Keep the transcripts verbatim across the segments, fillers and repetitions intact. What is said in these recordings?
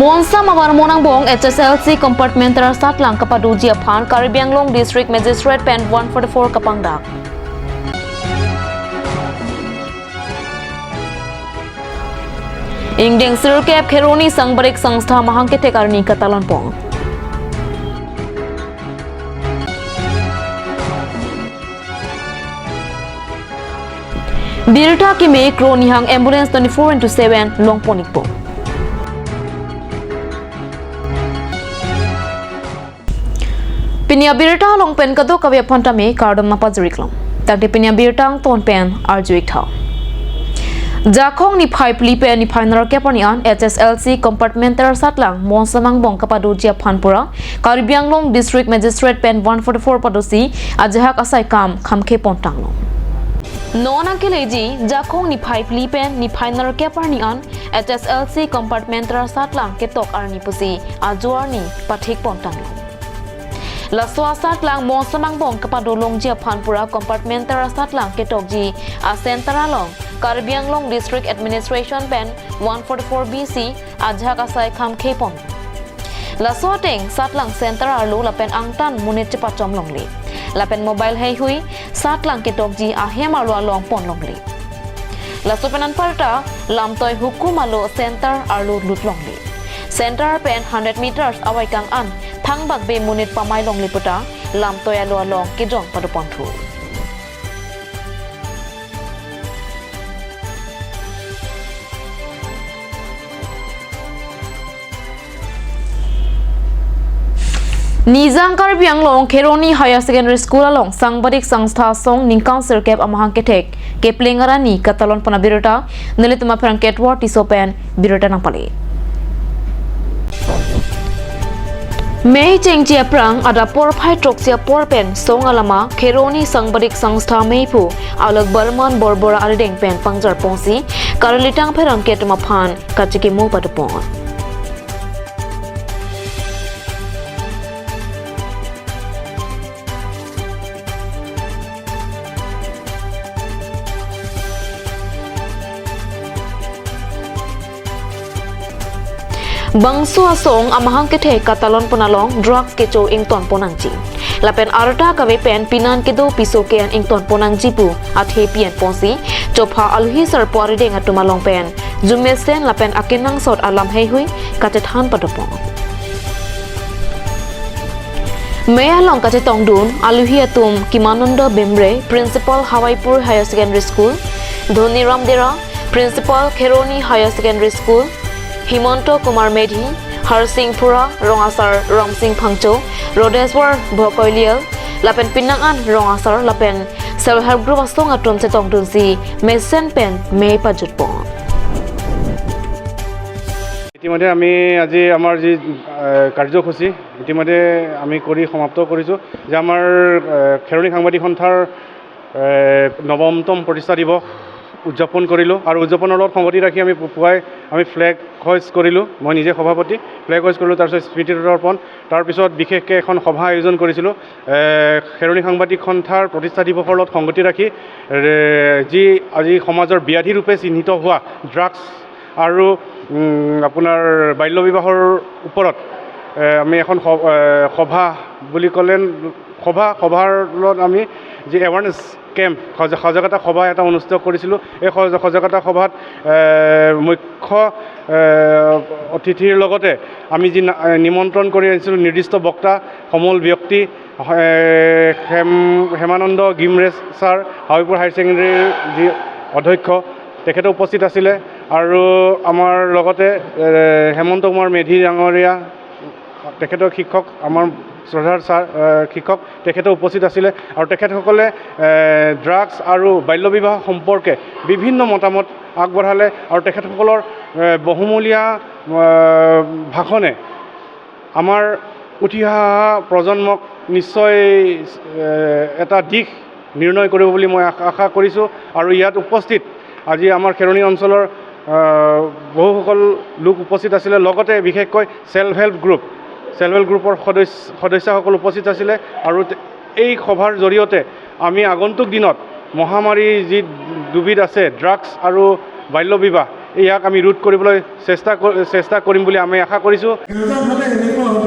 Monsam abarmon angbong H S L C compartment tersatlang kapadoji aphan Karbi Anglong District Magistrate pen one forty-four kapangdak. Ingdeng sirkep Kheroni Sangbarik Sangstha amahang kethek arni katalonpon. Birta keme kro nihang ambulance twenty-four into seven longpon-ikpo. Pini abirta along pen kadokave aphan tame kardom nangpajir-iklong. Tangte pini abirta angton pen arju-iktha. Jakhong niphai phli pen niphai nerkep arni an H S L C compartment tersatlang monsam angbong kapadoji aphan pura Karbi Anglong District Magistrate pen one forty-four padosi ajahak asai kam khamkhe pontanglo. Non nangkeleji Jakhong niphai phli pen niphai nerkep arni an H S L C compartment tersatlang ketok arni pusi ajo arni pathik pontanglo. Laso asatlang monsam angbong kapado longji aphan pura compartment tersatlang ketokji a-center along Karbi Anglong District Administration pen one forty-four B C ajahak asai khamkhe pon. Laso ateng satlang center arlo lapen angtan monit chepachom longle. Lapen mobile heihui satlang ketokji ahem arlo along pon longle. Laso pen anparta lamtoi hukum alo center arlo lut longle. Center pen hundred meters avaikang an thangbak be monit pamai longle puta lamtoi alo along kejong padoponthu. Nijang Karbi Anglong Kheroni Higher Secondary School along Sangbarik Sangstha asong ningkan sirkep amahang kethek kepleng arni katalonpon abirta nelitum aphrang ketwar Tisso pen birta nangpale. Mei chengji aphrang adap porphai throksi apor pen song alama Kheroni Sangbarik Sangstha meiphu Alok Barman Borbora arideng pen pangjarponsi karlitang pherangke atum aphan kachikimo padopon. Bangso asong amahang kethek katalonpon along drugs kecho ingtonpon nangji. Lapen arta kave pen pinan kedo piso ke-an ingtonpon nangji pu athe pi-enponsi chopha aluhi sarpo arideng atum along pen jumesen lapen akenangsot alam heihui kachethan padopon. Mei along kachetongdun aluhi atum Kimananda Bemre, Principal Hawaipur Higher Secondary School, Dhoniram Dera, Principal Kheroni Higher Secondary School, Himanta Kumar Medhi, Harsing Phura, Rong Asar Ramsing Phangcho, Rodeswar Bhokoilial, lapen pinan an Rong Asar lapen Self Help Group asong atum chetongdunsi mesen pen mei pajutpon. ইতিমধ্যে আমি আজি আমাৰ যি, এ, কাৰ্যসূচী ইতিমধ্যে আমি কৰি সমাপ্ত কৰিছোঁ যে আমাৰ, এ, খেৰণি সাংবাদিক সন্থাৰ, এ, নৱমতম প্ৰতিষ্ঠা দিৱস উদযাপন কৰিলোঁ আৰু উদযাপনৰ লগত সংগতি ৰাখি আমি পু-, পুৱাই আমি ফ্লেগ হইষ্ট কৰিলোঁ। মই নিজে সভাপতি, ফ্লেগ হইষ্ট কৰিলোঁ, তাৰপিছত স্মৃতি তৰ্পণ, তাৰপিছত বিশেষকৈ এখন সভা আয়োজন কৰিছিলোঁ। এ, খেৰণি সাংবাদিক সন্থাৰ প্ৰতিষ্ঠা দিৱসৰ লগত সংগতি ৰাখি, এ, যি আজি সমাজৰ ব্যাধি ৰূপে চিহ্নিত হোৱা ড্ৰাগছ আৰু, উম, আপোনাৰ বাল্য বিবাহৰ ওপৰত, এ, আমি এখন স-, এ, সভা বুলি ক'লে, সভা, সভাৰ লগত আমি যি এৱাৰনেছ কেম্প, সজা-, সজাগতা সভা এটা অনুষ্ঠিত কৰিছিলোঁ। এই সজ-, সজাগতা সভাত, এ, মুখ্য, এ, অতিথিৰ লগতে আমি যি না-, এ, নিমন্ত্ৰণ কৰি আনিছিলোঁ নিৰ্দিষ্ট বক্তা, সমল ব্যক্তি, এ, হেম-, হেমানন্দ গিমৰে ছাৰ, হাবিপুৰ হায়াৰ ছেকেণ্ডেৰীৰ যি অধ্যক্ষ, তেখেতো উপস্থিত আছিলে আৰু আমাৰ লগতে, এ, হেমন্ত কুমাৰ মেধি ডাঙৰীয়া, তেখেতৰ শিক্ষক, আমাৰ শ্ৰদ্ধাৰ ছাৰ, এ, শিক্ষক, তেখেতো উপস্থিত আছিলে আৰু তেখেতসকলে, এ, ড্ৰাগছ আৰু বাল্য বিবাহ সম্পৰ্কে বিভিন্ন মতামত আগবঢ়ালে আৰু তেখেতসকলৰ, এ, বহুমূলীয়া, এ, ভাষণে আমাৰ উঠি অহা প্ৰজন্মক নিশ্চয়, এ, এটা দিশ নিৰ্ণয় কৰিব বুলি মই আশা, আশা কৰিছোঁ। আৰু ইয়াত উপস্থিত আজি আমাৰ খেৰণি অঞ্চলৰ, আ, বহুসকল লোক উপস্থিত আছিলে, লগতে বিশেষকৈ self help group, self help গ্ৰুপৰ সদস্য, সদস্যাসকল উপস্থিত আছিলে। আৰু তে-, এই সভাৰ জৰিয়তে আমি আগন্তুক দিনত মহামাৰী যি দুবিধ আছে, ড্ৰাগছ আৰু বাল্য বিবাহ, ইয়াক আমি ৰোধ কৰিবলৈ চেষ্টা কৰ-, চেষ্টা কৰিম বুলি আমি আশা কৰিছোঁ। গাঁজা খালে এনেকুৱা হ'ব,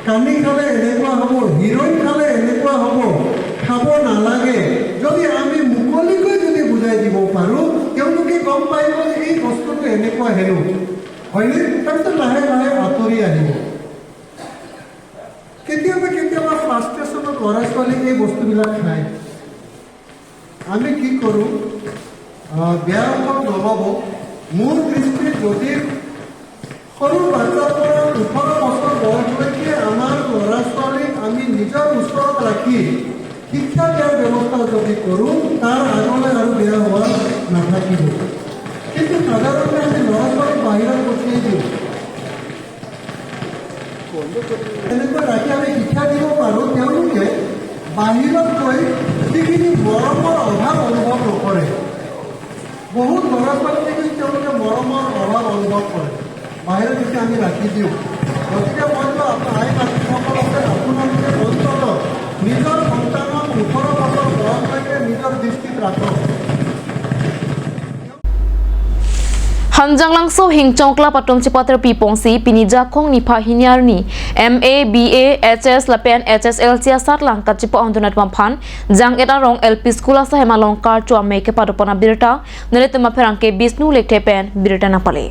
কানি খালে এনেকুৱা হ'ব, হিৰইন খালে এনেকুৱা হ'ব, খাব নালাগে। যদি আমি মুকলিকৈ যদি বুজাই দিব পাৰোঁ, তেওঁলোকে গম পাব যে এই বস্তুটো এনেকুৱা হেনো, হয়নে? তাৰপিছত লাহে লাহে আঁতৰি আহিব। কেতিয়াবা কেতিয়াবা ফ্ৰাষ্ট্ৰেশ্যনত ল'ৰা ছোৱালীয়ে এই বস্তুবিলাক খায়। আমি কি কৰোঁ? আহ, বেয়া ৰূপত নল'ব। মোৰ দৃষ্টিত যদি সৰু বাচ্ছাৰ পৰা ওঠৰ বছৰ বয়সলৈকে আমাৰ ল'ৰা ছোৱালীক আমি নিজৰ ওচৰত ৰাখি শিক্ষা দিয়াৰ ব্যৱস্থা যদি কৰোঁ, তাৰ আগলৈ আৰু বেয়া হোৱা নাথাকিব। কিন্তু সাধাৰণতে আমি ল'ৰা ছোৱালীক বাহিৰত পঠিয়াই দিওঁ। এনেকৈ ৰাখি আমি শিক্ষা দিব পাৰোঁ, তেওঁলোকে বাহিৰত গৈ যিখিনি মৰমৰ অভাৱ অনুভৱ নকৰে। বহুত ল'ৰা ছোৱালীয়ে কিন্তু তেওঁলোকে মৰমৰ অভাৱ অনুভৱ কৰে, বাহিৰত যেতিয়া আমি ৰাখি দিওঁ। গতিকে মই বোলো, আপোনাৰ আই মাতৃসকলকে আপোনালোকে অন্ততঃ নিজৰ সন্তানক ওঠৰ বছৰ বয়সলৈকে নিজৰ দৃষ্টিত ৰাখক। Hanjanglangso Hingchong Club atum chepaterpi ponsi pini Jakhong niphai hini arni M A, B A, H S lapen H S L C asatlang kachepa-ongdun atum aphan Jang-et arong L P School asahem along karcho amei kepadopon abirta nelitum apherangke Bishnu Lekthe pen birta nangpale.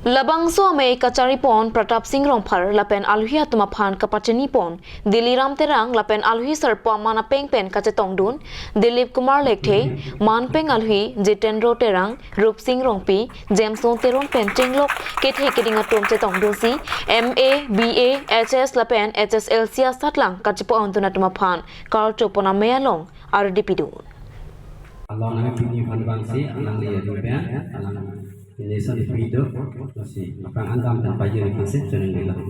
Labangso amei kacharipon Pratap Sing Rongphar lapen aluhi atum aphan kapachinipon Diliram Terang lapen aluhi sarpo aman apeng pen kachetongdun Dilip Kumar Lekthe, manpeng aluhi Jitendro Terang, Rup Sing Rongpi, Jameson Teron pen chenglok kethe keding atum chetongdunsi M A, B A, H S lapen H S L C asatlang kachepa-ongdun atum aphan karchopon amei along ardi pidun. Along nang pini phan bangsi, alangli ya dopen, alang ini son ipi do, si, apang andam dan pajir ipi si, choningri lang.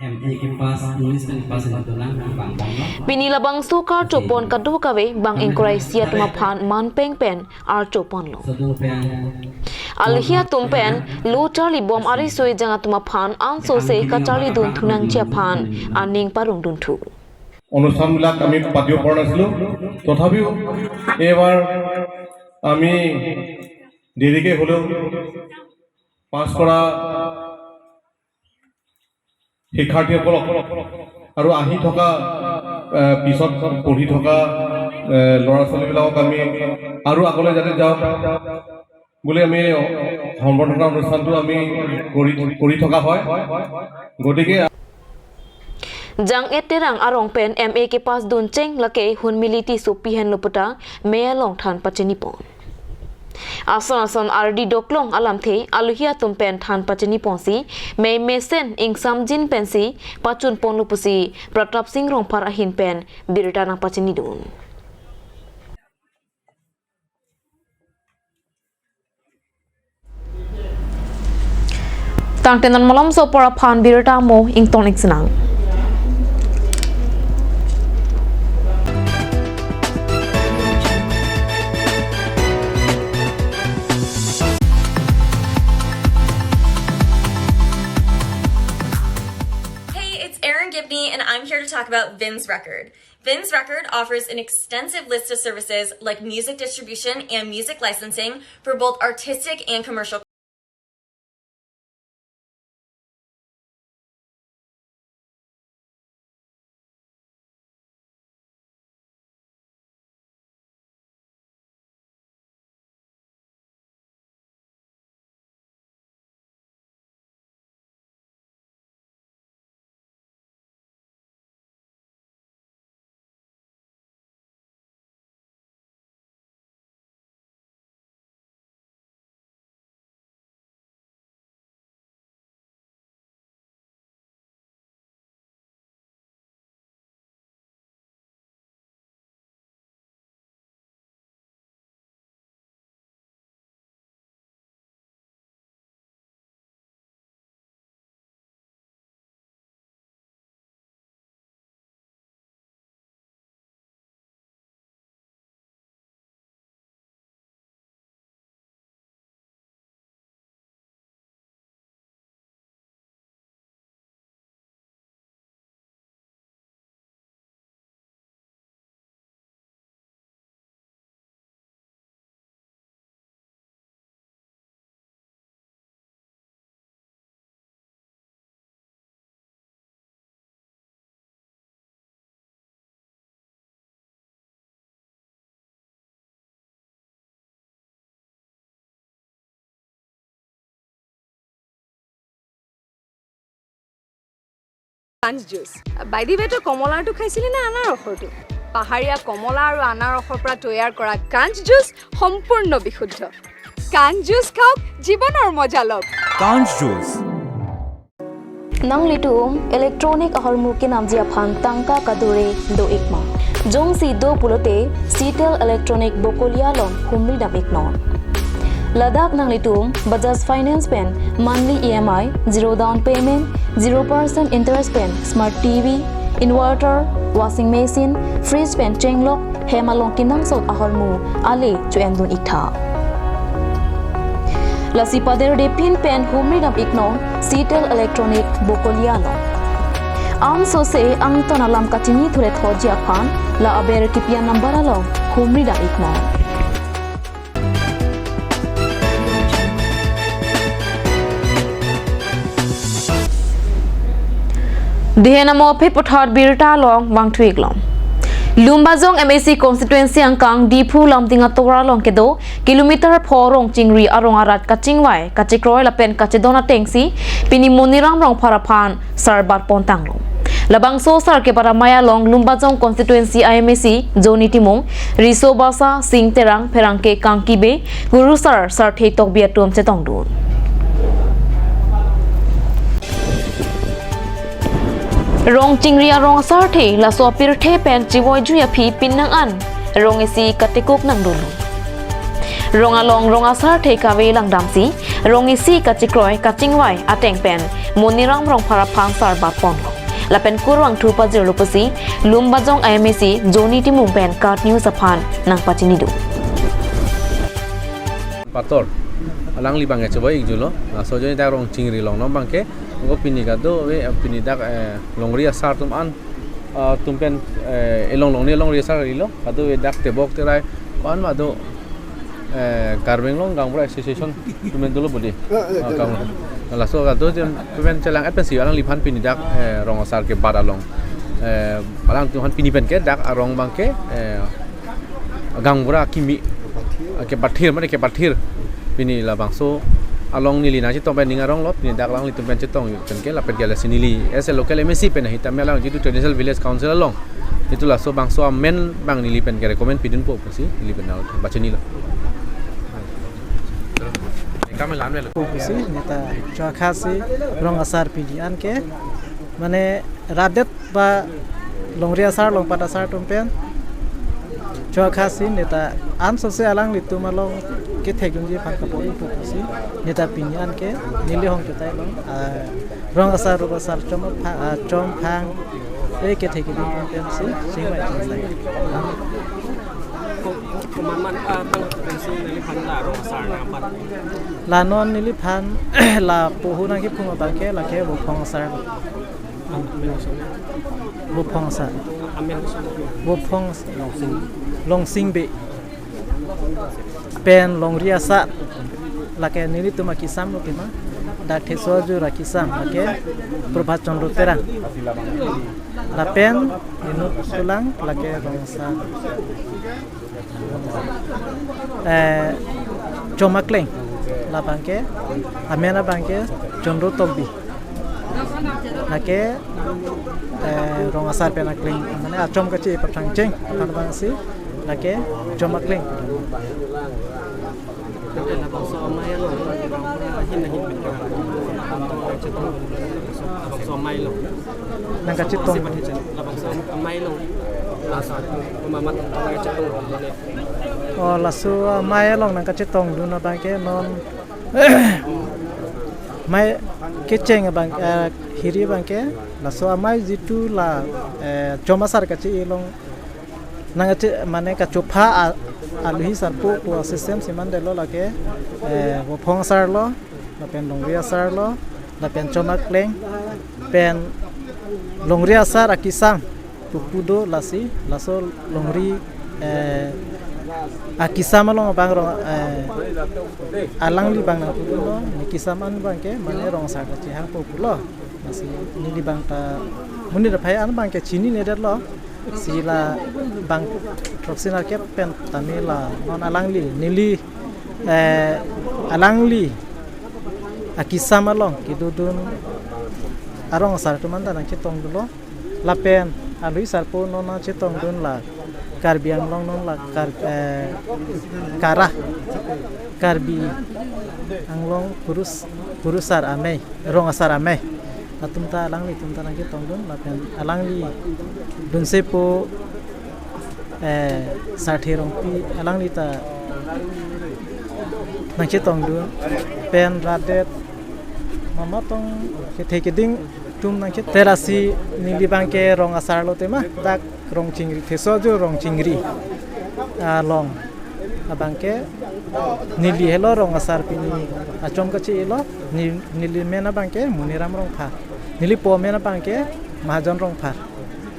M A ke pass, English pen pass itu lang, bang bang lo. Pini labangso karchopon kadokave bang ingkoi ra isi atum aphan manpeng pen archoponlo. Satu pen. Aluhi atum pen lo charlibom ari soi jang atum aphan ansose kacharlidun thu nangji aphan aning parongdunthu. অনুষ্ঠানবিলাক আমি পাতিব পৰা নাছিলোঁ। তথাপিও এইবাৰ আমি দেৰিকৈ হ'লেও পাছ কৰা শিক্ষাৰ্থীসকলক আৰু আহি থকা, এ, পিছত পঢ়ি থকা, এ, ল'ৰা ছোৱালীবিলাকক আমি আৰু আগলৈ যাতে যাওক বুলি আমি সম্বৰ্ধনা অনুষ্ঠানটো আমি কৰি, কৰি থকা হয়। গতিকে Jang-et Terang arong pen M A kepass dun cheng lake Hunmili Tisso pi henlo puta mei along than pachinipon. Ason ason ardi doklong alamthe aluhi atum pen than pachiniponsi mei mesen ingsamjin pensi pachunponlo pusi Pratap Sing Rongphar ahin pen birta nangpachinidun. Tangte non malomso apor aphan birta mo ingtong ik sinang. Hey, it's Erin Gibney, and I'm here to talk about Vin's Record. Vin's Record offers an extensive list of services like music distribution and music licensing for both artistic and commercial কাঞ্চ juice. By the ৱে, তই কমলাৰটো খাইছিলি নে আনাৰসৰটো? পাহাৰীয়া কমলা আৰু আনাৰসৰ পৰা তৈয়াৰ কৰা কাঞ্চ জুচ সম্পূৰ্ণ বিশুদ্ধ। কাঞ্চ জুচ খাওক, জীৱনৰ মজা লওক। Kanch Juice. Nanglitum electronic ahormu kenamji aphan tangka kadure do-ikma? Jongsi do pulote Citel Electronic Bokolia along humri dam-iknon. Ladak nanglitum Bajaj Finance pen monthly E M I, zero down payment, zero percent interest pen smart T V, inverter, washing machine, fridge pen chenglok, hem along kenangsot ahormu ale cho-endun-iktha. Lasi paderdepin pen humri dam-iknon Citel Electronic Bokolia along. Ansose angton alam kachinithuret hoji aphan la aber kipi a-number along humri dam-iknon. Dehen amo aphi puthot birta along vangthu-iklong. Lumbajong M A C constituency angkang Diphu Lumding atora along kedo kilometer pho Rongchingri arong arat kachingvai, kachekroi lapen kachedon atengsi pini Moniram Rongphar aphan sar bat pontanglo. Labangso sar kebat amei along Lumbajong constituency I M A C Johnny Timung, Riso Basa, Sing Terang, pherangke Kangki Bey, kurusar Sarthe Tokbi atum chetongdun. Rongchingri arong asarthe laso apirthe pen chivoijui aphi pinnang an rong isi katekuk nangdunlo. Rong along rong asarthe kave langdamsi rong isi kachekroi kachingvai ateng pen Moniram Rongphar aphan sar bat ponlo. Lapen kurvangthu pajirlo pusi Lumbajong I M A C Johnny Timung pen KAT News aphan nangpachinidun. Pator, alangli abangke chevoi-ikjulo. Laso ajoine dak Rongchingri along non abangke, ako pini kado ave, pini dak, eh, longri asar atum an, ah, atum pen, eh, elong longri, longri asar kalilo. Kado ave dak tebok terai, ko-an ma do, eh, Karbi Anglong Gaonbura Association atum pen dolo budi. Ah, kang. Laso kado atum pen chelang-et pensi alangliphan pini dak, eh, rong asar kebat along. Eh, alangtum aphan pini pen ke dak arong abangke, eh, Gaonbura akimi, ah, kepathir, mane kepathir. Pini labangso along neli nangchetong pen ning aronglo, pini dak alanglitum pen chetong pen ke lapen ke lasi neli as a local M A C pen ahitame alang jitu traditional village council along, jitu laso bangso amen abang neli pen ke recommend pidunpo pusi neli pen nangpachinilo. Kami lam lo. Pusi neta chokha si rong asar pini an ke mane radet ba longri asar longpat asar atum pen chokha si neta ansose alanglitum along kethekdunji aphan kapo-ikpo pusi neta pini an ke neli ahong ketai along, ah, rong asar rup asar chom apha-, ah, chom phang, eh, kethekdun atum pensi chingvai chingsai. Ko-, komatmat, ah, tang pensi neliphan la rong asar nangpat? La non neliphan lapu ahut nangkiphung abangke lake Vophong asar. Amen koson. Vophong asar. Amen koson. Vophong asar. Longsing. Longsing Bey. Pen longri asar. Lake nelitum akisam lo kema. Dak Theso Ajur akisam lake Prabhat Chandra Terang. Lapen inut kelang lake rong asar. Eh, Chom Akleng, labangke, amen abangke Chandra Tokbi. Lake, eh, rong asar pen akleng, mane achom kachi pathang cheng, aphan abangsi, lake Chom Akleng. Tangte labangso amei along, ahin ahin pen ka, labangso amei along. Nangkachetong. Labangso amei along. Laso, komatmat nangkachetong, mane. Oh, laso amei along nangkachetongdun abangke non amei kecheng abang, eh, hiri abangke, laso amei jitu la, eh, chom asar kachi-i along nangkache-, mane kachopha a-, aluhi sarpo pu asystem si mandetlo lake, eh, Vophong asar lo, lapen longri asar lo, lapen Chom Akleng, pen longri asar akisam pupu do lasi, laso longri, eh, akisam along abang rong, eh, alangli abang nangpulo, ne kisam an abangke, mane rong asar kachehang pulo. Lasi neli abang ta, monit aphai an abangke chininedetlo. Si labang throksi nerkep pen tame la non alangli, neli, eh, alangli akisam along kedodun arong asar atum anta nangchetongdunlo. Lapen alui sarpo non nangchetongdun la Karbi Anglong non la Kar, eh, Kara, Karbi Anglong Kurus, Kurusar amei, rong asar amei atum ta alanglitum ta nangchetongdun lapen alangli dunsepo, eh, Sarthe Rongpi alangli ta nangchetongdun pen rat det mama tong kethe keding atum nangchetong, lasi neli abangke rong asar lo tema, dak Rongchingri, Thesojo Rongchingri along abangke neli helo rong asar pini achom kachi-elo. Ni-, neli men abangke Muniram Rongphar, neli po men abangke Mahajon Rongphar.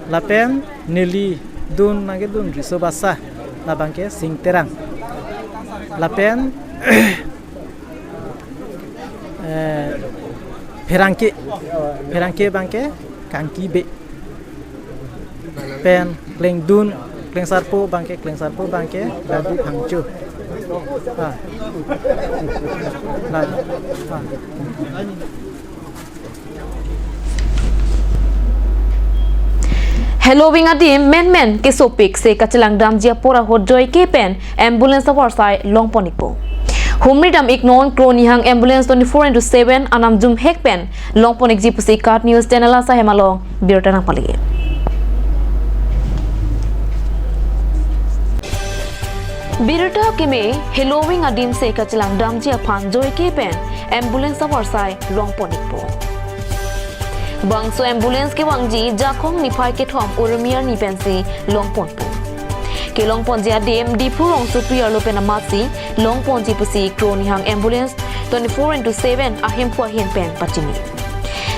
Lapen neli dun nangkedun riso basa, labangke Sing Terang. Lapen eh, pherangke, pherangke abangke Kangki Bey. Pen klengdun, klengsarpo abangke, klengsarpo abangke Radu Phangcho. Ah. Radu. Ah. Heloving adim menmen kesopik se kachelangdamji apor ahut joike pen ambulance avarsai longpon-ikpo. Humri dam-iknon, kro nihang ambulance twenty-four into seven anam jumhek pen longpon-ikji pusi KAT News Channel asai hem along birta nangpale. Birta keme, heloving adim se kachelangdamji aphan joike pen ambulance avarsai longpon-ikpo. Bangso ambulance kevangji Jakhong niphai kethom Urmi arni pensi longponpo. Kelongponji adim Diphu rongsopi arlo pen amatsi longponji pusi kro nihang ambulance twenty-four into seven ahemphu ahin pen pachini.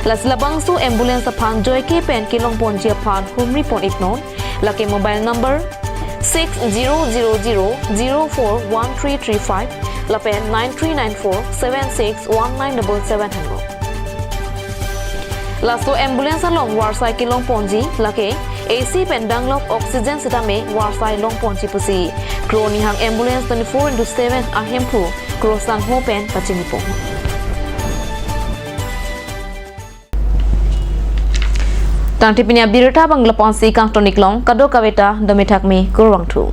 Lasi labangso ambulance aphan joike pen kelongponji aphan humripon-iknon, lake mobile number six zero zero zero zero four one three three five lapen nine three nine four seven six one nine double seven henlo. Laso ambulance along varsai kelongponji lake A C pen danglok oxygen sitame varsai longponji pusi kro nihang ambulance twenty-four into seven ahemphu kro sangho pen pachinipo. Tangte pini abirta abang lapu-ansi kangton-iklong, kadokaveta dome thakme, kurvangthu.